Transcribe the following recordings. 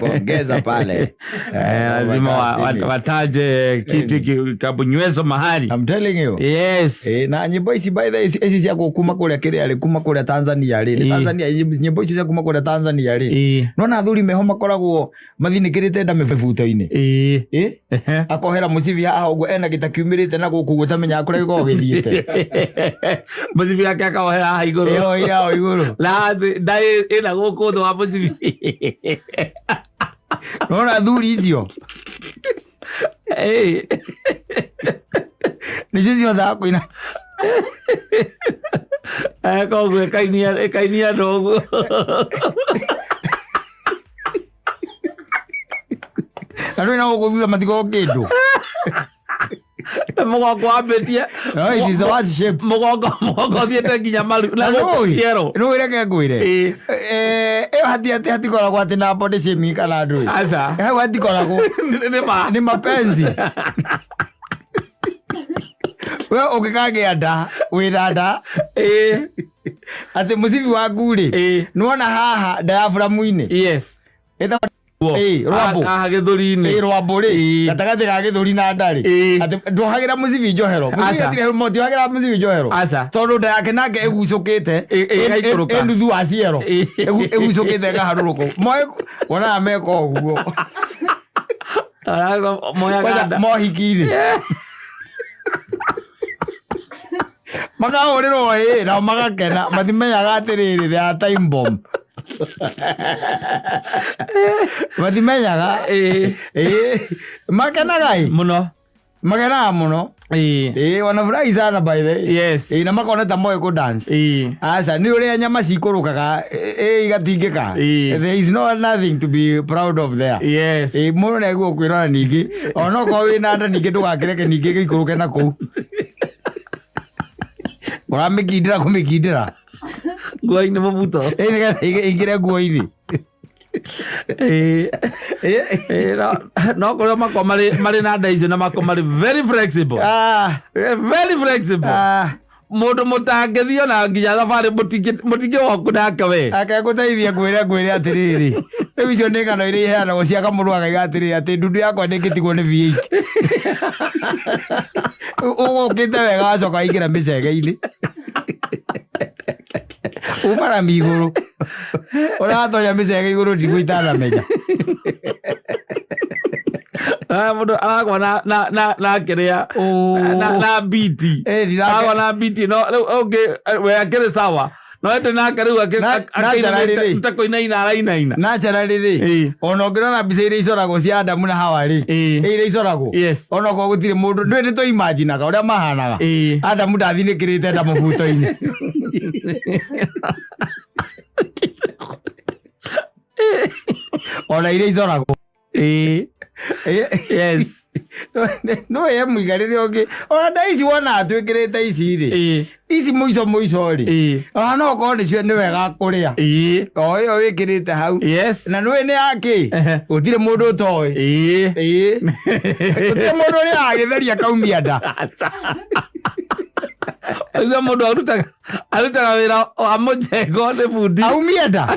Pongeza pale. Lazima wataje kitu kabunywezo mahali. I'm telling you. Yes. Na nyimbo ici, by the way, ici cia kuma kuria kiria ri, kuma kuria Tanzania ri, Tanzania, nyimbo ici cia kuma kuria Tanzania ri, nona athuri meho makoragwo mathinĩkĩrĩte nda mĩbuto-inĩ. Akohera mũcibi haha ũguo, ena gĩta kiumĩrĩte na gũkũ ũguo, tamenyaga kũrĩa gĩkoragwo gĩthiĩte. Mũcibi yake akawohera haha igũrũ. Ĩyo yao igũrũ. Na nda ĩna gũkũ thĩ wa mũcibi. Nona athuri icio nĩcio ciothaga kũina. Koguo ĩkainia andũ ũguo. Na ndũĩ na gũkũ thutha matikoragwo kĩndũ. Mũgongo wambĩtie. No, it is the worst shape. Mũgongo ũthiĩte nginya maru na gũkũ ciero. Nũĩ, reke ngwĩre. Ĩyo hati atĩ hatikoragwo atĩ na body shaming kana ndũĩ. Aca. Hau hatikoragwo. Nĩ ma. Nĩ mapenzi. We ũngĩkagĩa nda, wĩna nda, atĩ mũcibi waku rĩ, nĩwona haha diaphragm-inĩ Ĩtagwo rwambũ. Haha gĩthũri-inĩ. Rwambũ rĩ, gatagatĩ ga gĩthũri na nda rĩ, atĩ ndwohagĩra mũcibi njohero. Mũcibi Aca. hatirĩ mũtiohagĩra mũcibi njohero. Aca. Tondũ nda yake nake ĩgucũkĩte Ĩgaikũrũka. Ĩ nuthu wa ciero. Ĩgucũkĩte ĩkaharũrũka. Moe wonaga meka ũguo. Moyaga Kwanza nda. mohiki-rĩ, makahũrĩrwo ĩ nao magakena, matimenyaga atĩrĩrĩ, they are time bomb. Matimenyaga. Makenaga ĩ. Mũno. Makenaga mũno. Wanafurahi sana, by the way. Na makona ta moĩ kũ dance. Aca, nĩ ũrĩa nyama cikũrũkaga igatingĩka. There is no nothing to be proud of there. Mũndũ nĩaguo kwĩrora ningĩ onokorwo wĩna nda, ningĩ ndũgakĩreke ningĩ gĩikũrũke na kũu ũramĩkindĩra kũmĩkindĩra. Nguo-inĩ mũbuto. Nĩgetha ĩingĩre nguo-inĩ. No kũrĩa makorwo marĩ na nda icio na makorwo marĩ very flexible. Very flexible. Mũndũ mũtangĩthiĩ ona nginya thabarĩ mũtingĩwoku nake we. Akegũteithia ngwĩre atĩrĩrĩ, rĩu icio nĩ ng'ano iria iheanagwo cia kamũndũ akaiga atĩrĩrĩ, atĩ ndundu yakwa ndĩngĩtigwo nĩ V8. Ũgũkĩte wega, wacoka waingĩra mĩcege-inĩ, uma rami igũrũ, ũratonya mĩcege igũrũ ndigũ itanamenya. Mũndũ aragwa na kĩrĩa na biti. Aragwa na biti, no rĩu ũngĩ we akĩrĩ sawa, no ĩndĩ nake rĩu Naturally rĩ. ta kũinaina arainaina. Naturally rĩ, ona ũngĩrora mbica iria icoragwo cia Adamu na Hawa rĩ, iria icoragwo, onokorwo gũtirĩ mũndũ ndũĩ, nĩ tũimaginaga ũrĩa mahanaga. Adamu ndathinĩkĩrĩte nda mũbuto-inĩ. Ona iria icoragwo. No ye mũigarĩre ũngĩ ona nda ici wona atwĩkĩrĩte ici rĩ, ici mũico mũico rĩ, ona no okorwo nĩcio nĩ wega kũrĩa o ĩyo wĩkĩrĩte hau. Na nĩũĩ nĩ yakĩ. Gũtirĩ mũndũ ũtoĩ. Gũtirĩ mũndũ ũrĩa agĩtheria kaumia nda. Ũguo mũndũ arutaga wĩra wa mũjengo nĩ bundi. Aumie nda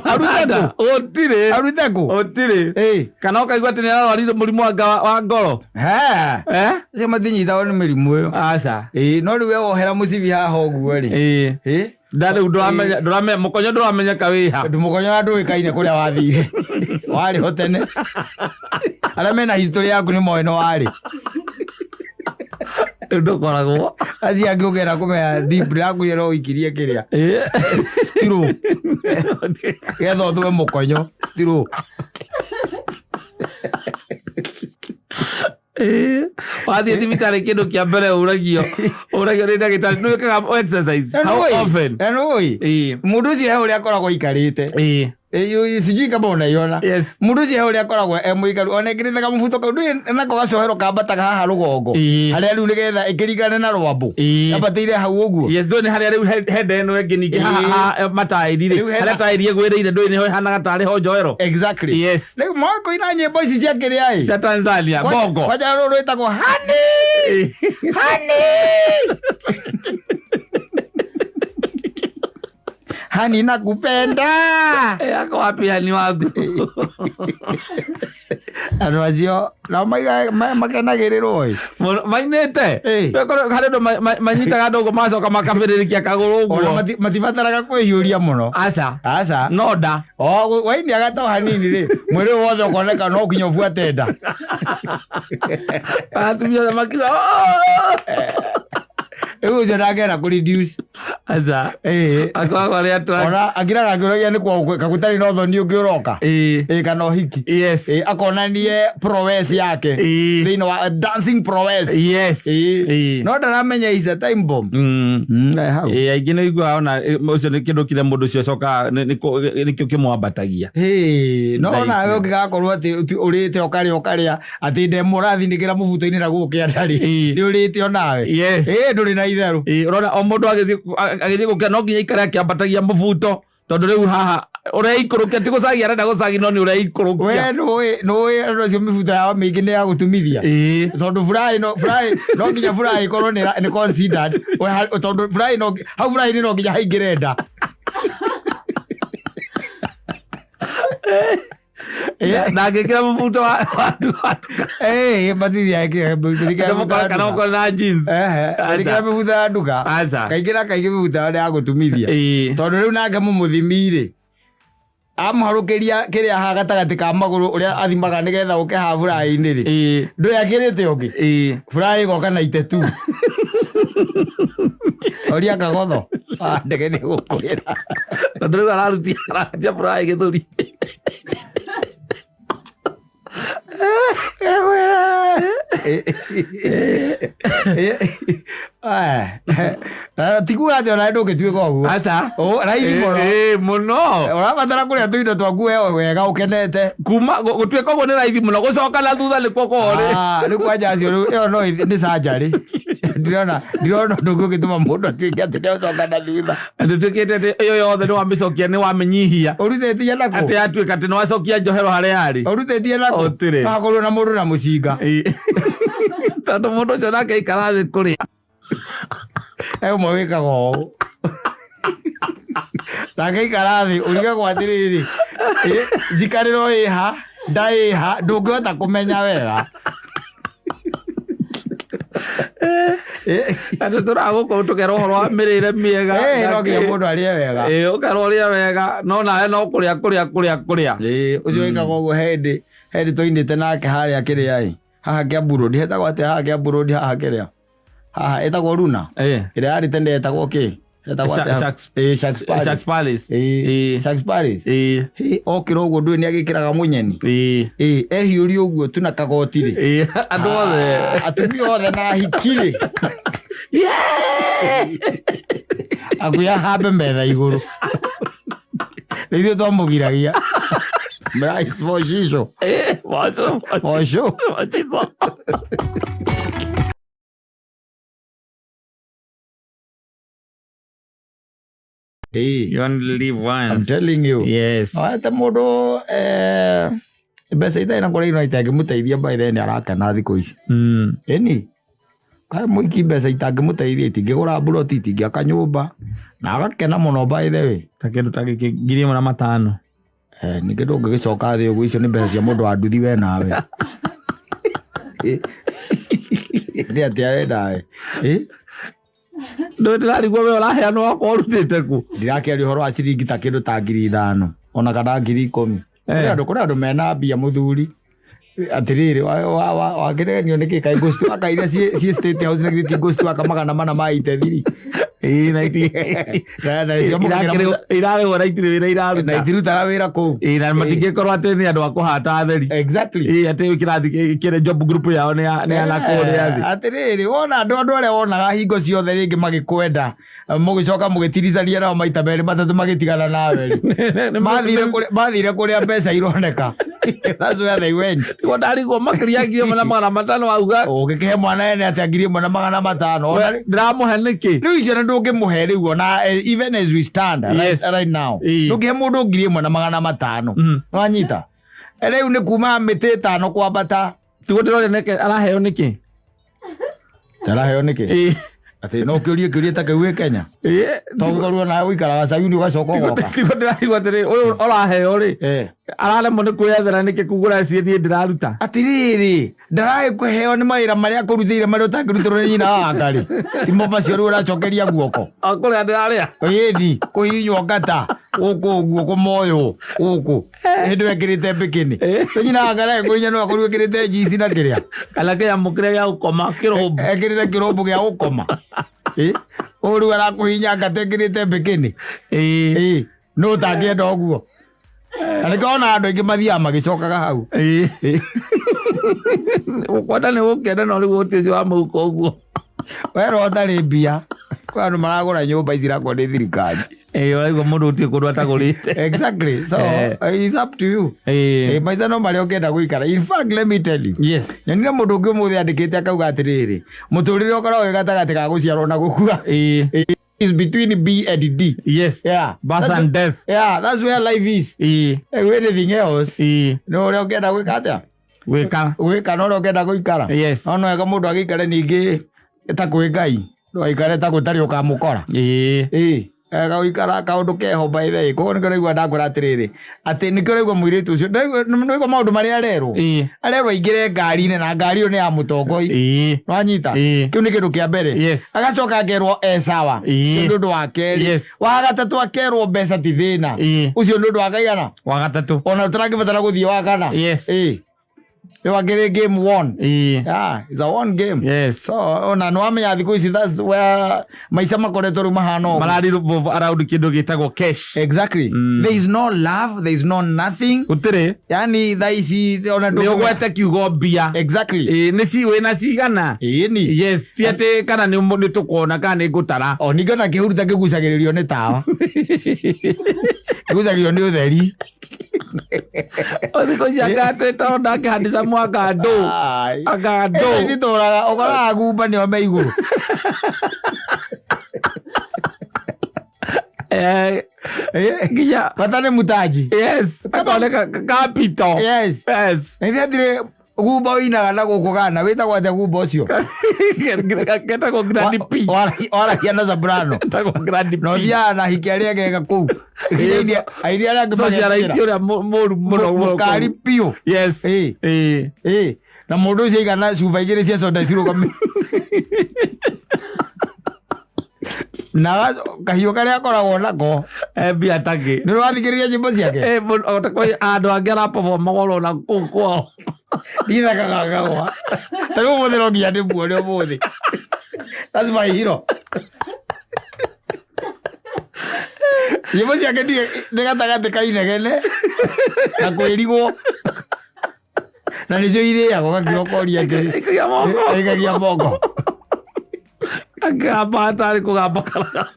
arute kũ? Gũtirĩ. Arute kũ? Gũtirĩ. Kana ũkaigua atĩ nĩ ararwarire mũrimũ wa ngoro. He. Eh? Acio matinyitagwo nĩ mĩrimũ ĩyo. Aca. No rĩu we wohera mũcibi haha ũguo rĩ. Nda rĩu ndũramenya, ndũramenya mũkonyo, ndũramenyeka wĩha. Tondũ mũkonyo na ndũĩkaine kũrĩa wathire. Warĩ ho tene. Arĩa mena history yaku nĩ moĩ no warĩ. Rĩu ndũkoragwo. Acio angĩ ũkenda kũmenya deep yaku no ũikirie kĩrĩa. Straw. Getha ũthue mũkonyo. Straw. Wathiĩ thibitarĩ, kĩndũ kĩa mbere ũragio nĩ ndagĩtarĩ, nĩ wĩkaga exercise, how often? Na nĩũĩ mũndũ ũcio he ũrĩa akoragwo aikarĩte. Sijui kama unaiona. Yes. Mũndũ ũcio he ũrĩa akoragwo e mũikaru ona ĩkĩrĩte kamũbuto kau, ndũĩ nako gacohero kambataga haha rũgongo harĩa rĩu nĩgetha ĩkĩringane na rwambũ, yambatĩire hau ũguo. Yes, ndũĩ nĩ harĩa rĩu henda ĩno ĩngĩ ningĩ haha mataĩri rĩ, Rĩu harĩa taĩri ĩgwĩrĩire, ndũĩ nĩho ĩhanaga tarĩ ho njohero. Exactly. Rĩu moĩ kũina nyĩmbo ici cia kĩrĩa ĩ Cia Tanzania bongo. Kwanja rũrũ rwĩtagwo honey honey. Hani nakupenda. Eh, ako wapi hani waku? Andũ acio nao makenagĩrĩrwo ĩ. Mũno- mainĩte. Ĩ. Korwo harĩ andũ manyitaga andũ ũguo magacoka makabĩrĩrĩkia kagũrũ Ona ũguo. matibataraga kwĩhiũria mũno. Aca. Aca. No nda. O wainiaga to hanini rĩ, mwĩrĩ wothe ũkoneka no nginya ũbuate nda. Atumia othe makiuga "Oh!" Rĩu ũcio ndangĩenda kũ reduce. Aca. Ĩ. Akoragwo arĩ attract- Ona akiraga akĩũragia nĩ kwa kagũtarĩ na ũthoni ũngĩ ũroka. Ĩ. Ĩ kana ũhiki. Yes. Ĩ akonanie prowess yake. Ĩ. Thĩinĩ wa dancing prowess. Yes. Ĩ. Ĩ. No ndaramenya is a time bomb. Hau. Ĩ, aingĩ nĩ iguaga ona ũcio nĩ kĩndũ kĩrĩa mũndũ ũcio acokaga nĩkĩo kĩmwambatagia. Hĩ, no Thaa nawe ici. ũngĩgakorwo atĩ ũrĩte ũkarĩa ũkarĩa atĩ ndemwa ũrathinĩkĩra mũbuto-inĩ na gũkũ kĩandarĩ Ĩ. nĩ ũrĩte onawe. Yes. Ĩ ndũrĩ na itherũ. Ĩ, ũrona o mũndũ agĩthiĩ gũkĩa no nginya aikare akĩambatagia mũbuto tondũ rĩu haha ũreikũrũkia ti gũcagia arenda gũcagia no nĩ ũreikũrũkia. We nũĩ nũĩ andũ acio mĩbuto yao mĩingĩ nĩ ya gũtumithia. Ĩ. Tondũ furahi no furahi no nginya furahi ĩkorwo nĩ considered. We tondũ furahi no hau furahi-inĩ no nginya haingĩre nda. Na angĩkĩra mũbuto wa nduka. Ĩ matithia ĩkĩra Kana ũkorwo na jeans. Ĩkĩra mĩbuto ya nduka. Aca. Kaingĩ na kaingĩ mĩbuto yao nĩ ya gũtumithia. Ĩ. Tondũ rĩu nake mũmũthimi rĩ amũharũkĩria kĩrĩa haha gatagatĩ ka magũrũ ũrĩa athimaga nĩgetha ũke haha furahi-inĩ rĩ Ĩ. ndũĩ akĩrĩte ũngĩ Ĩ. furahi ĩgoka na itetu oria kagotho. Ah, ndege nĩ gũkwĩra. Tondũ rĩu ararutia furahi gĩthũri. Tikuga atĩ onawe ndũngĩtuĩka ũguo. Aca. Raithi mũno. Ĩ, mũno. Ũrabatara kũrĩa tũindo twaku we wega ũkenete. Kuma gũtuĩka ũguo nĩ raithi mũno gũcoka na thutha nĩkuo kũhorĩ. Ah, rĩu kwanja acio rĩu ĩyo no nĩ surgery. Ndirona ũndũ ũngĩ ũngĩtũma mũndũ atuĩke atĩ nĩacoka na thutha. Ndũtuĩkĩte atĩ ĩyo yothe nĩ wamĩcokia nĩ wamĩnyihia. Ũrutĩtie nakũ? Atĩ yatuĩka atĩ nĩ wacokia njohero harĩa yarĩ. Ũrutĩtie nakũ? Gũtirĩ. Hakorwo na mũndũ na mũcinga. Ĩ. Tondũ mũndũ ũcio nake aikara thĩ kũrĩa. He ũmwe wĩkaga ũũ. Nake aikara thĩ ũrigagwo atĩrĩrĩ, njikarĩro ĩha, nda ĩha, ndũngĩhota kũmenya wega. Andũ tũragũkũ tũkerwo ũhoro wa mĩrĩre mĩega. No nginya mũndũ arĩe wega. Ĩ, ũkerwo ũrĩe wega no nawe no kũrĩa kũrĩa kũrĩa kũrĩa. Ĩ, ũcio wĩkaga ũguo hĩndĩ tũinĩte nake harĩa kĩrĩa ĩ haha Kiambu Road hetagwo atĩa haha Kiambu Road haha kĩrĩa haha ĩtagwo Runa Ĩ. ĩrĩa yarĩ tene ĩtagwo kĩ ĩtagwo atĩa? Ĩ, Sharks Palace. Sharks Palace. Ĩ, Ĩ. Sharks Palace. Ĩ. Ĩ, okĩra ũguo ndũĩ nĩagĩkĩraga mũnyeni. Ĩ. Ĩ, ehiũria ũguo tu na kagoti rĩ. Ĩ, andũ othe. Atumia othe na ahiki rĩ. Akuya hambe metha igũrũ. Rĩu ithuĩ twamũgiragia. Mocico. Ĩ, moco, Moco. mocico. Ĩ, You only live once. I'm telling you. Yes. Ate mũndũ mbeca itarĩ na kũrĩa ino itangĩmũteithia by then arakena thikũ ici. Ĩni kaĩ mũiki mbeca itangĩmũteithia itingĩgũra mburoti itingĩaka nyũmba na agakena mũno by the way. Ta kĩndũ ta gĩkĩ 1500. Ningĩ ndũngĩgĩcoka thĩ ũguo icio nĩ mbeca cia mũndũ wa nduthi we nawe. Nĩ atĩa we nawe? Ndũĩ ndĩrarigwo we ũraheanwo wakwa ũrutĩte kũ? Ndirakĩaria ũhoro wa ciringi ta kĩndũ ta 5,000 ona kana 10,000. Kũrĩ andũ mena mbia mũthuri. Atĩrĩrĩ wakĩreganio nĩkĩ kaĩ ghost worker iria ciĩ State House na githĩ ti ghost worker 400 ma itethiri. Ĩ, na irarĩhwo na itirĩ wĩra Na iraruta. itirutaga wĩra kũu. Ĩ, na matingĩkorwo atĩ nĩ andũ a kũhata atheri. Exactly. Ĩ, atĩ kĩrathi kĩrĩa job group yao nĩ ya na kũrĩa thĩ. Atĩrĩrĩ wona andũ arĩa wonaga hingo ciothe rĩngĩ magĩkwenda mũgĩcoka mũgĩtirithania nao maita merĩ matatũ magĩtigana nawe rĩ. Mathire kũrĩa mbeca ironeka. That's where they went. Nĩguo ndarigwo makĩria 1500 wauga. Ũngĩkĩhe mwana ene atĩa 1500? Ona Ndĩramũhe nĩkĩ? Rĩu icio nĩ ndũngĩmũhe rĩu ona even as we stand right now. Ĩ. Ndũngĩhe mũndũ 1500. Nĩwanyita? Rĩu nĩ kuma mĩtĩ ĩtano kwambata. Tiguo ndĩroria nĩkĩ araheo nĩkĩ? Araheo nĩkĩ? Ĩ, Atĩ no ũkĩũrie kĩũria ta kĩu wĩ Kenya? To ũkorwo nawe ũikaraga Sayuni ũgacoka ũgoka. Tiguo ndĩraigua atĩrĩ, ũyũ ũraheo rĩ, araremwo nĩ kwĩyethera nĩkĩ kugũra ciĩ niĩ ndĩraruta. Atirĩrĩ, ndaraĩ kũheo nĩ mawĩra marĩa akũrutĩire marĩa ũtangĩrutĩrwo nĩ nyina wa Ngarĩ. Timo macio rĩu ũracokeria guoko. O kũrĩa ndĩrarĩa. Ĩni, kũhihinywo ngata, gũkũ ũguo kũmoywo, gũkũ. Hĩndĩ ĩyo ekĩrĩte mbikini. Nĩ nyina wa Ngarĩ agĩkũhihinya no akorirwo ekĩrĩte njici na kĩrĩa. Kana kĩnyamũ kĩrĩa gĩa gũkoma kĩrũmbu. Ekĩrĩte kĩrũmbu gĩa gũkoma. Ũyũ rĩu arakũhihinya ngata ekĩrĩte mbikini. Nũ ũtangĩenda ũguo? Na nĩkĩo ona andũ aingĩ mathiaga magĩcokaga hau. Ũkwenda nĩ gũkĩenda no rĩu ũtĩ ũcio wa mũhuko ũguo. Werwo ũtarĩ mbia, kwĩ andũ maragũra nyũmba ici irakwo nĩ thirikari. Ũraigua mũndũ ũtirĩ kũndũ atagũrĩte. Exactly. So, it's up to you. Maica no marĩa ũngĩenda gũikara. In fact, let me tell you. Yes. Nyonire mũndũ ũngĩ ũmũthĩ andĩkĩte akauga atĩrĩrĩ, mũtũrĩre ũkoragwo wĩ gatagatĩ ga gũciarwo na gũkua. Is between B and D. Yes. Yeah. Birth That's and death. Yeah, that's where life is. Anything else, no ũrĩa ũngĩenda gwĩka atĩa? Gwĩka. Gwĩka no ũrĩa ũngĩenda gũikara. Yes. No no wega mũndũ agĩikare ningĩ ta kwĩ Ngai. Ndũgaikare ta gũtarĩ ũkamũkora. Ega gũikara kaũndũ keho by the way. Koguo nĩkĩo ũraigua ndakwĩra atĩrĩrĩ, atĩ nĩkĩo ũraigua mũirĩtu ũcio, nĩwaigua maũndũ marĩa arerwo? Arerwo aingĩre ngari-inĩ na ngari ĩyo nĩ ya mũtongoi. Nĩwanyita? Kĩu nĩ kĩndũ kĩa mbere. Yes. Agacoka akerwo e sawa. Ũcio nĩ ũndũ wa kerĩ. Yes. Wa gatatũ akerwo mbeca ti thĩna. Ũcio nĩ ũndũ wa kaigana? Wa gatatũ. Ona tũrangĩbatara gũthiĩ wa kana. Yes. Rĩu akĩrĩ game one. Yeah, it's a one game. Yes. So, ona nĩ wamenya thikũ ici that's where maica makoretwo rĩu mahana ũguo. Marari revolve around kĩndũ gĩtagwo cash. Exactly. There is no love, there is no nothing. Gũtirĩ. Yani thaa ici ona Nĩ ũgwete kiugo mbia. Exactly. Nĩ ci wĩna cigana. Ĩni. Yes, ti atĩ kana nĩ tũkuona kana nĩ ngũtara. O ningĩ ona kĩhuruta kĩgucagĩrĩrio nĩ tawa. Kĩgucagĩrĩrio nĩ ũtheri. Thikũ ici anga tondũ ndakĩhandĩca mwaka ndũ. Ai. Anga ndũ. Ĩtũraga ũkoraga gumba nĩo me igũrũ. Nginya Bata nĩ mutaji. Yes, akoneka capital. Yes. Yes. Na ithe atirĩ gumba ũinaga na gũkũ gana wĩtagwo atĩa gumba ũcio? Ketagwo Grand P. Waragia na soprano. Ketagwo Grand P. Na ũthiaga na hiki arĩa egega kũu. Aini arĩa angĩ Socialite magetĩkĩra. ũrĩa mũru mũno Mũkari biũ. Yes. Na mũndũ ũcio aigana cuba igĩrĩ cia soda cirũgamĩte. Na kahiũ karĩa akoragwo nako. Mbia tangĩ. Nĩ ũrathikĩrĩria nyĩmbo ciake? Ota kwĩ andũ angĩ araperform oro na kũu kwao. Ndithakaga ngagwa. Ta rĩu ũmũthĩ no nginya ndĩmuone ũmũthĩ. That's my hero. Nyĩmbo ciake nĩ gatagatĩ ka inegene na kwĩrigwo. Na nĩcio irĩagwo gakira ũkoria atĩrĩ. Ikagia moko. Ikagia moko. Akĩgamba hatarĩ kũgamba karagamba.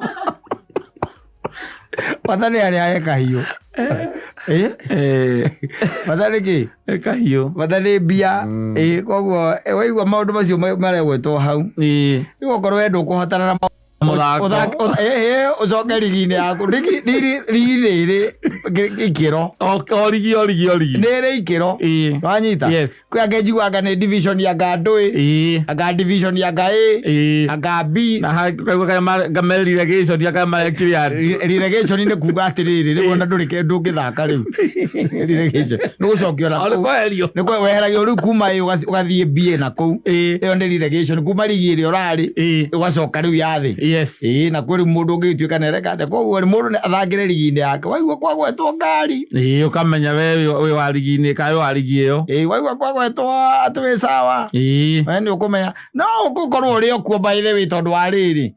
Bata nĩ arĩa e kahiũ. Bata nĩ kĩ? Kahiũ. Bata nĩ mbia. Koguo waigua maũndũ macio maregwetwo hau. Rĩu okorwo we ndũkũhotana na Mũthako. Ũcoke rigi-inĩ yaku. Rigi nĩ ĩrĩ ikĩro. O rigi, o rigi, o rigi. Nĩ ĩrĩ ikĩro. Wanyita? Yes. Kwĩ angĩ njiguaga nĩ division ya anga ndũĩ. Anga division ya anga A. Anga B. Na kaigua kana ngame relegation ya kana marekire andũ. Relegation nĩ kuga atĩrĩrĩ, rĩu ona ndũrĩ ndũngĩthaka rĩu. Relegation. Nĩ gũcokio na O nĩ kũu. kweherio. Nĩ weheragio rĩu kuma A ũgathiĩ B na kũu. Ĩyo nĩ relegation. Kuma rigi ĩrĩa ũrarĩ, ũgacoka rĩu ya thĩ. Yes. Na kwĩ rĩu mũndũ ũngĩgĩtuĩka nĩ areka atĩa. Koguo rĩ, mũndũ nĩ athakĩre rigi-inĩ yake. Waigua kwagwetwo ngari. Ũkamenya we wĩ wa rigi-inĩ kana wĩ wa rigi ĩyo. Waigua kwagwetwo atĩ wĩ sawa. We nĩ ũkũmenya. No ũgũkorwo ũrĩ o kuo by the way tondũ wa rĩrĩ.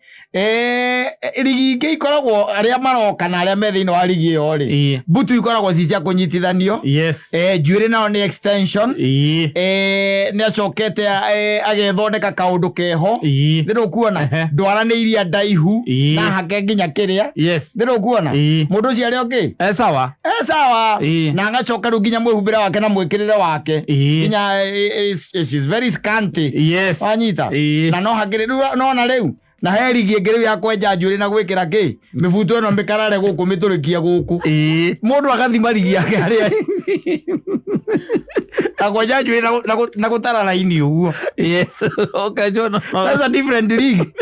Rigi ingĩ ikoragwo arĩa maroka na arĩa me thĩinĩ wa rigi ĩyo rĩ. Mbutu ikoragwo ci cia kũnyitithanio. Yes. Njuĩrĩ nayo nĩ extension. Nĩ acokete agethondeka kaũndũ keho. Nĩ ũkuona? Ndwara nĩ iria ndaihu. Na hake nginya kĩrĩa. Yes. Nĩ ũkuona? Mũndũ ũcio arĩ okay? Sawa. Sawa. Na agacoka rĩu nginya mwĩhumbĩre wake na mwĩkĩrĩre wake. Nginya she's very scanty. Yes. Wanyita? Na no hakĩrĩ rĩu nona rĩu. Na he rigi ĩngĩ rĩu ya kwenja njuĩrĩ na gwĩkĩra kĩ? Mĩbuto ĩno mĩkarare gũkũ mĩtũrĩkie gũkũ. Mũndũ agathima rigi yake harĩa. Na kwenja njuĩrĩ na gũtara raini ũguo. Yes. Okay, John. That's a different league.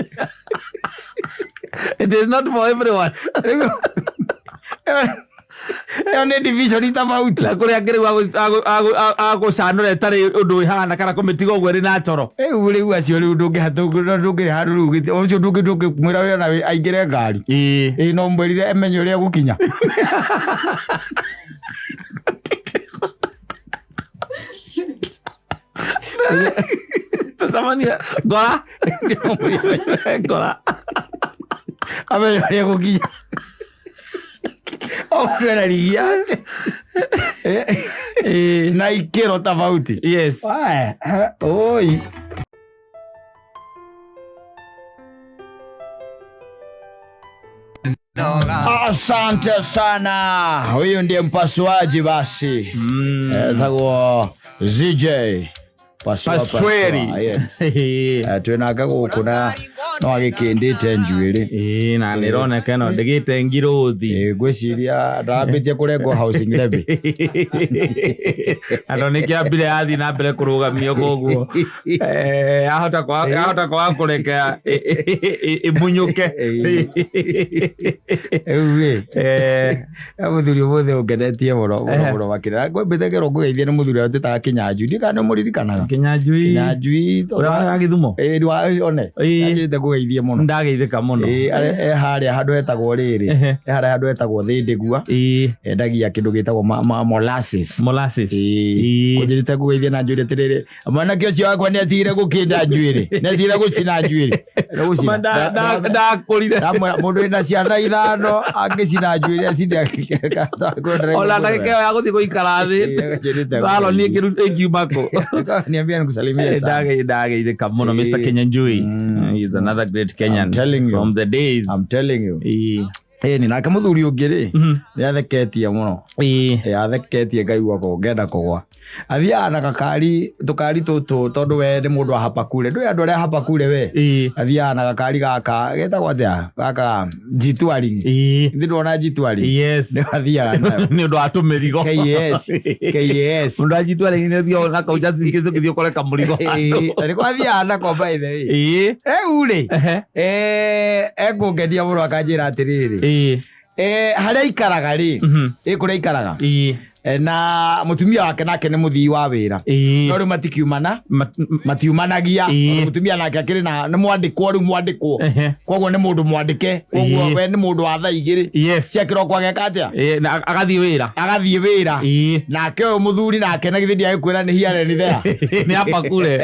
It is not for everyone. Rĩu ĩyo nĩ division tofauti. Na kũrĩ angĩ rĩu agũcanũra ĩtarĩ ũndũ ĩhana kana kũmĩtiga ũguo ĩrĩ natural. Rĩu acio rĩu ndũngĩrĩ handũ rĩu ũcio ndũngĩmwĩra we ona aingĩre ngari. Ĩĩ. Ĩĩ no mwĩrire amenye ũrĩa egũkinya. Tũcemanie ngora ngora. Amenye ũrĩa egũkinya. O mũndũ ena rigi yake. Ĩĩ. Na ikĩro tofauti. Yes. Aya, oi. Asante sana. Huyu ndiye mpasuaji basi. Etagwo ZJ. Pasua, Pasweri. pasua, yes. Twinake gũkũ na no agĩkĩndĩte njuĩrĩ. Ĩĩ na nĩ ĩroneka ĩno ndĩgĩte ngirothi. Ngwĩciria ndambĩtie kũrengwo housing levy. Andũ nĩ kĩambire yathiĩ na mbere kũrũgamio koguo yahota kwaga kũreka ĩmunyũke. Rĩu rĩ, mũthuri ũmũthĩ ũngenetie mũno mũno mũno makĩria. Ngwambĩte ngero ngũgeithie nĩ mũthuri ũrĩa twĩtaga Kĩnyanjui. Ndiũĩ kana nĩ ũmũririkanaga. Kĩnyanjui Kĩnyanjui ũrĩa wa Gĩthumo. Ĩĩ one. Anjĩrĩte ngũgeithie mũno. Ndageithĩka mũno. Ĩĩ e harĩa handũ hetagwo rĩrĩ. E harĩa handũ hetagwo Thĩndĩgua. Endagia kĩndũ gĩtagwo molasses. Molasses. Ĩĩ. Kũnjĩrĩte ngũgeithie na njũrie atĩrĩrĩ, mwanake ũcio wakwa nĩ atigire gũkĩnda njuĩrĩ, nĩ atigire gũcina njuĩrĩ. Ma ndakũrire. Ndamwĩra mũndũ wĩna ciana ithano angĩcina njuĩrĩ acine Ona ndagĩka ĩyo ya gũthiĩ gũikara thĩ saloni ĩngiuma kũ. Niambia nikusalimie sana. Ndageithĩka mũno Mr. Kenyanjui. He is another great Kenyan I'm telling you. from the days. I'm telling you. Ĩĩ. Ĩni nake mũthuri ũngĩ rĩ nĩ atheketie mũno. Ĩĩ. Atheketie ngaigua ngenda kũgwa. Athiaga na gakari tũkari tũtũ tondũ we nĩ mũndũ wa hapakure. Ndũĩ andũ arĩa hapakure we. Ĩĩ. Athiaga na gakari gaka getagwo atĩa gaka G-Touring. Ĩĩ. Nĩ ndona G-Touring. Yes. Nĩ athiaga nayo. Nĩ ũndũ wa tũmĩrigo. KAS. KAS. Mũndũ anjitwo rĩngĩ nĩ ũthiaga na kau just in case ũngĩthiĩ ũkore kamũrigo handũ. Na nĩko athiaga nako by the way. Ĩĩ. Rĩu rĩ Ehe. ekũngenia mũno akanjĩra atĩrĩrĩ. Ĩĩ. Harĩa aikaraga rĩ ĩ kũrĩa aikaraga Ĩĩ. Na mũtumia wake nake nĩ mũthii wa wĩra. Ĩĩ. No rĩu matikiumana matiumanagia Ĩĩ. tondũ mũtumia nake akĩrĩ na nĩ mwandĩkwo rĩu mwandĩkwo. Ehe. Koguo nĩ mũndũ mwandĩke koguo Ĩĩ. we nĩ mũndũ wa thaa igĩrĩ Yes. cia kĩroko ageka atĩa Ĩĩ, na agathiĩ wĩra. agathiĩ wĩra. Ĩĩ. Nake ũyũ mũthuri nake na githĩ ndiagĩkwĩra nĩ here nĩ there. Nĩ apakure.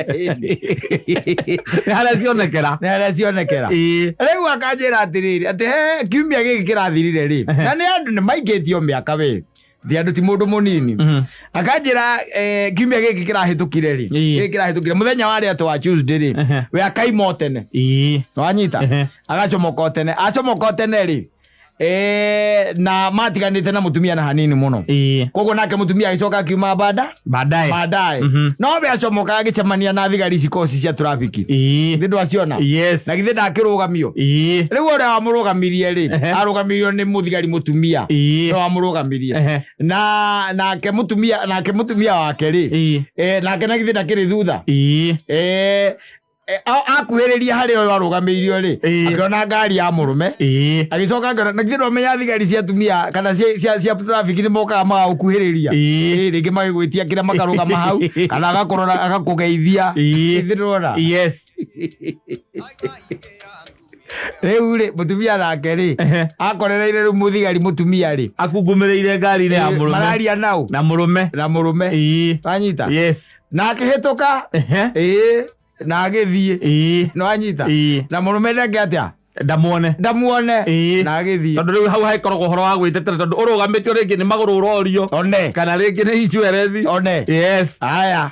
Nĩ harĩa cionekera. Nĩ harĩa cionekera. Ĩĩ. Rĩu akanjĩra atĩrĩrĩ atĩ he kiumia gĩkĩ kĩrathirire rĩ na nĩ andũ nĩ maikĩtio mĩaka we ti andũ ti mũndũ mũnini. Akanjĩra kiumia gĩkĩ kĩrahĩtũkire rĩ Ĩĩ. gĩkĩ kĩrahĩtũkire mũthenya wa rĩ atĩ wa Tuesday rĩ Ehe. we akaima o tene. Ĩĩ. Nĩwanyita Ehe. agacomoka o tene acomoka o tene rĩ na matiganĩte na mũtumia na hanini mũno. Ĩĩ. Koguo nake mũtumia agĩcoka akiuma bada Baadaye. baadaye. No we acomoka agĩcemania na thigari ici koci cia trafiki. Ĩĩ. Githĩ ndwaciona? Yes. Na githĩ ndakĩrũgamio? Ĩĩ. Rĩu ũrĩa wamũrũgamirie rĩ Ehe. arũgamirio nĩ mũthigari mũtumia. Ĩĩ. Nĩwe wamũrũgamirie. Ehe. Na nake mũtumia nake mũtumia wake rĩ Ĩĩ. nake na githĩ ndakĩrĩ thutha. Ĩĩ. Akuhĩrĩria harĩa ũyũ arũgamĩirio rĩ Ĩĩ. akĩona ngari ya mũrũme. Ĩĩ. Agĩcoka akĩona na githĩ ndwamenya thigari cia atumia kana cia traffic nĩ mokaga magagũkuhĩrĩria. Ĩĩ. Ĩĩ, rĩngĩ magĩgwĩtia kĩrĩa makarũgama hau kana agakũrora agakũgeithia. Ĩĩ. Githĩ ndwona? Yes. Rĩu rĩ mũtumia nake rĩ Ehe. akorereire rĩu mũthigari mũtumia rĩ Akungumĩrĩire ngari-inĩ ya mũrũme. mararia nau Na mũrũme. na mũrũme. Ĩĩ. Wanyita? Yes. Na akĩhĩtũka. Ehe. Ĩĩ na agĩthiĩ. Ĩĩ. Nĩwanyita? Ĩĩ. Na mũrũme ndeke atĩa? Ndamuone. Ndamuone. Ĩĩ. Na agĩthiĩ. Tondũ rĩu hau hagĩkoragwo ũhoro wa gwĩtetera tondũ ũrũgamĩtio rĩngĩ nĩ magũrũ ũrorio. One. Kana rĩngĩ nĩ insurance. One. Yes. Aya.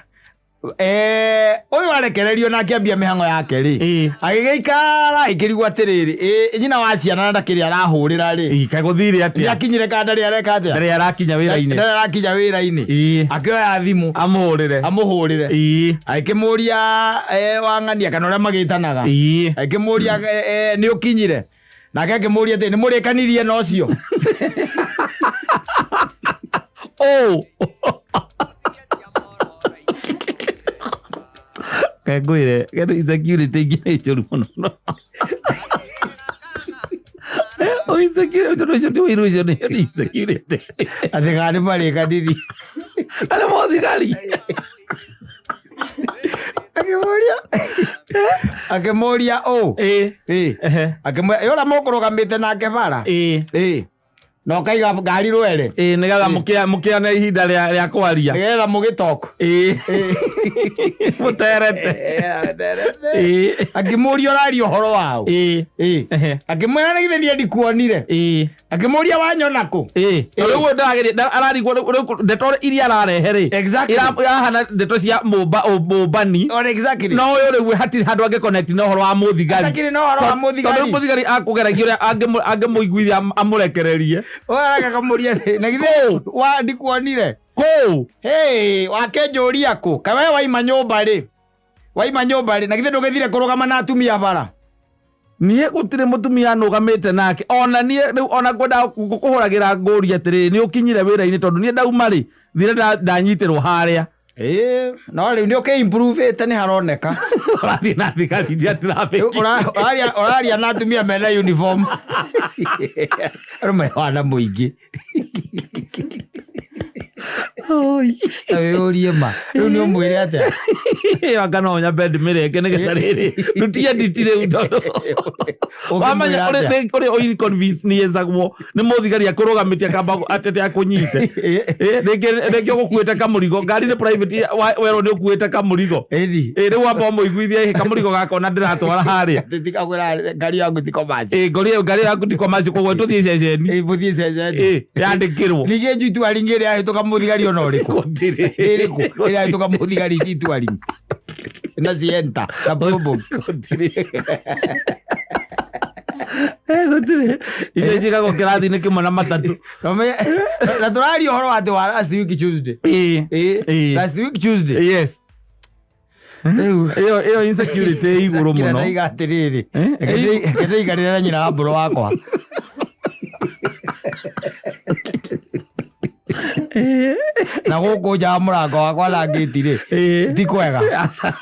Ũyũ arekererio na akĩambia mĩhang'o yake rĩ Ĩĩ. agĩgĩikara ĩkĩrigwo atĩrĩrĩ nyina wa ciana na ndakĩrĩ arahũrĩra rĩ Ĩĩ, kaĩ gũthire atĩa? nĩakinyire kana ndarĩ areka atĩa? Ndarĩ arakinya wĩra-inĩ. Ndarĩ arakinya wĩra-inĩ. Ĩĩ. Akĩoya thimũ Amũhũrĩre. amũhũrĩre. Ĩĩ. Akĩmũria wang'ania kana ũrĩa magĩtanaga. Ĩĩ. Akĩmũria nĩ ũkinyire? Nake akĩmũria atĩ nĩ mũrĩkanirie na ũcio? Oh. Kaĩ ngwĩre, insecurity ingĩ nĩ njũru mũno. Insecurity, tondũ ũcio ti ũiru, ũcio nĩ insecurity. Athigari marĩkaniri. Arĩ mũthigari. Akĩmũria, akĩmũria ũ. Ĩ. Akĩmwĩra, "Ĩ ũrĩa mũkũrũgamĩte nake bara?" Ĩ. Na ũkaiga ngari rwere. Ĩ, nĩgetha mũkĩone ihinda rĩa kwaria. Nĩgetha mũgĩtalk. Ĩ. Mũterete. Ĩ. Akĩmũria ũraria ũhoro waũ? Ĩ. Ĩ. Akĩmwĩra nĩ githĩ niĩ ndikuonire? Ĩ. Akĩmũria wanyona kũ? Ĩ. Rĩu ũyũ ndarageria, ararigwo rĩu ndeto iria ararehe rĩ, irahana ndeto cia mũmbani. Or exactly. No ũyũ rĩu hatirĩ handũ angĩ connect na ũhoro wa mũthigari. Hatakĩrĩ na ũhoro wa mũthigari. Tondũ rĩu mũthigari akũgeragia ũrĩa angĩmũiguithia amũrekererie. Ũyũ arakakamũria atĩ, na githĩ wa ndikuonire? Kũ? Hey, wakĩnjũria kũ? Kaĩ we waima nyũmba rĩ? Waima nyũmba rĩ? Na githĩ ndũgĩthire kũrũgama na atumia bara? Niĩ gũtirĩ mũtumia nũgamĩte nake. Ona niĩ rĩu ona ngwenda gũkũhũragĩra ngũrie atĩrĩrĩ, nĩ ũkinyire wĩra-inĩ tondũ niĩ ndauma rĩ, thire ndanyitĩrwo harĩa. Ĩĩ, no rĩu nĩ ũkĩ-improve-ĩte nĩ haroneka. Ũrathiĩ na thigari cia traffic. Rĩu ũraria na atumia mena uniform. Arũme wana mũingĩ. Ta wĩyũrie ma. Rĩu nĩ ũmwĩre atĩa? Anga no nyambe ndĩmĩrenge nĩgetha rĩrĩ ndutie nditi rĩu tondũ wamenya ũrĩa ũinconvenience-agwo nĩ mũthigari akũrũgamĩtie akamba atete akũnyite. Rĩngĩ ũgũkuĩte kamũrigo, ngari nĩ private, werwo nĩ ũkuĩte kamũrigo. Ĩni. Rĩu wamba ũmũiguithie, kamũrigo gaka ona ndĩratwara harĩa. Tikakwĩra ngari yaku ti commercial. Ngari yaku ti commercial, koguo tũthiĩ ceceni. Mũthiĩ ceceni. Yandĩkĩrwo. Ningĩ njui twaringi ĩrĩa yahĩtũka mũthigari ona ũrĩkũ? Gũtirĩ. Ĩrĩkũ? Ĩrĩa yahĩtũka mũthigari G-Touring. Na Sienta, na Probox. Gũtirĩ. Gũtirĩ. Icio njigagwo kĩrathi-inĩ kĩmwe na matatũ. Na tũraria ũhoro wa atĩ wa last week Tuesday. Last week Tuesday. Yes. Rĩu Ĩyo insecurity ĩ igũrũ kĩrĩa mũno. ndaiga atĩrĩrĩ, reke ndĩikarĩre na nyina wa mbũrũ wakwa. Na gũkũ nja wa mũrango wakwa na ngĩti rĩ, ti kwega. Aca.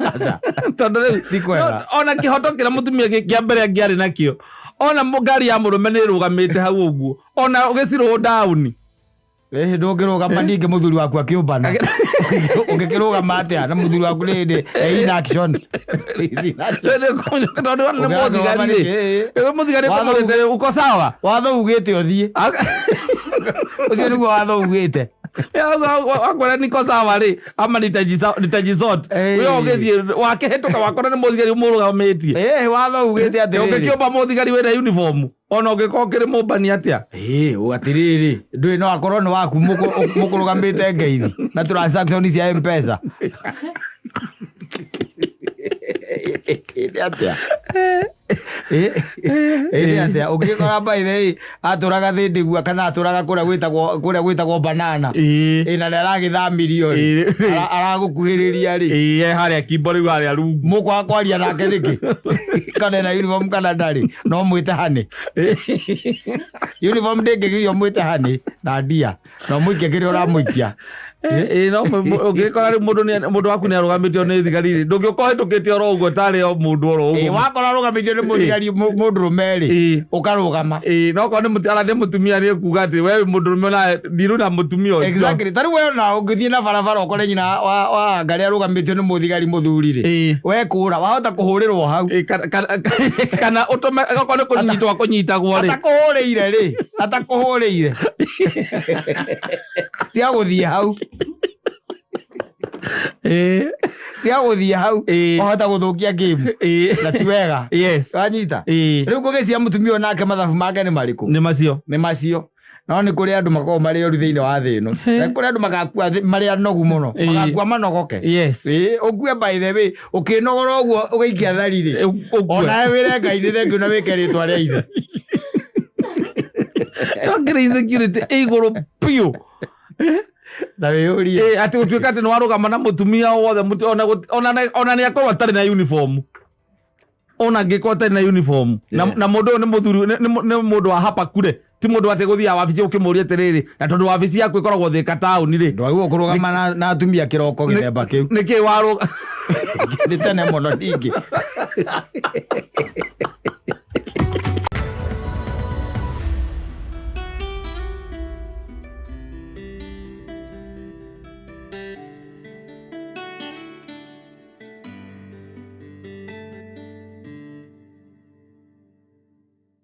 Tondũ rĩu Ti kwega. Ona kĩhoto kĩrĩa mũtumia kĩa mbere angĩarĩ nakĩo, ona ngari ya mũrũme nĩ ĩrũgamĩte hau ũguo, ona ũgĩcirwo down. Ĩhĩ, ndũngĩrũgama ningĩ mũthuri waku akĩũmbana. Ũngĩkĩrũgama atĩa na mũthuri waku nĩ hĩndĩ e in action. He's in action. Tondũ nĩ Ũngĩrũgama mũthigari rĩ. nĩkĩ? Ĩ, mũthigari Watho kũmũrĩte uko sawa? Watho ugĩte ũthiĩ. Ũcio nĩguo watho ugĩte. Wakwĩra niko sawa rĩ, ama nitajisort. Ũyũ ũgĩthiĩ wakĩhĩtũka wakora nĩ mũthigari ũmũrũgamĩtie. Ĩhĩ, watho ugĩte atĩrĩrĩ. Ũngĩkĩũmba mũthigari wĩna uniform, ona ũngĩkorwo ũkĩrĩ mũmbani atĩa? Ĩĩ, atĩrĩrĩ, ndũĩ no akorwo nĩ waku mũkũrũgamĩte ngeithi na transaction cia M-Pesa. Ĩĩ atĩa? Ĩĩ atĩa? Ũngĩkora by the way atũraga Thĩndĩgua kana atũraga kũrĩa gwĩtagwo Banana. Ĩĩ na nĩ aragĩthamirio rĩ. Aragũkuhĩrĩria rĩ. Ĩĩ, e harĩa Kimbo rĩu harĩa rungu. Mũkwaga kwaria nake nĩkĩ? Kana ena uniform kana ndarĩ? No mwĩte honey. Uniform ndĩngĩgirio mwĩte honey na ndia. No mũikie kĩrĩa ũramũikia. Ĩĩ, no ũngĩkora rĩu mũndũ waku nĩ arũgamĩtio nĩ thigari rĩ, ndũngĩũka ũhĩtũkĩte oro ũguo tarĩ o mũndũ oro Ĩĩ, ũguo. wakora arũgamĩtio nĩ mũthigari mũndũrũme rĩ, ũkarũgama. Ĩĩ, no korwo nĩ ara nĩ mũtumia nĩ ekuga atĩ we wĩ mũndũrũme ona ndirũ na mũtumia ũcio. Exactly. Ta rĩu we ona ũngĩthiĩ na barabara ũkore nyina wa Ngarĩ arũgamĩtio nĩ mũthigari mũthuri rĩ, we kũra, wahota kũhũrĩrwo hau. Ĩĩ, kana ũtũme okorwo nĩ kũnyitwo akũnyitagwo rĩ. Atakũhũrĩire rĩ, atakũhũrĩire. Tiga gũthiĩ hau. Tiga gũthiĩ hau. Wahota gũthũkia game. Na ti wega. Wanyita? Rĩu kũgĩcia mũtumia ũyũ nake mathabu make nĩ marĩkũ? Nĩ macio. Nĩ macio. No nĩ kũrĩ andũ makoragwo marĩ oru thĩinĩ wa thĩ ĩno. Na kũrĩ andũ magakua marĩ anogu mũno. Magakua manogoke. Ũkue by the way, ũkĩnogora ũguo ũgĩikia thari rĩ. Ũkue. Onawe wĩre Ngai nĩ thengiũ na wĩke rĩtwa rĩa ithe. Ndongere insecurity ĩ igũrũ biũ. Na wĩyũrie. Atĩ gũtuĩka atĩ nĩ warũgama na mũtumia o wothe, ona nĩ akorwo atarĩ na uniform. Ona angĩkorwo atarĩ na uniform. Na mũndũ ũyũ nĩ mũthuri, nĩ mũndũ wa hapa kure. Ti mũndũ atĩ gũthiaga wabici ũkĩmũria atĩrĩrĩ, na tondũ wabici yaku ĩkoragwo Thĩka taũni rĩ. Ndwagĩrĩirwo kũrũgama na atumia kĩroko gĩthemba kĩu. Nĩkĩ warũga? Nĩ tene mũno ningĩ.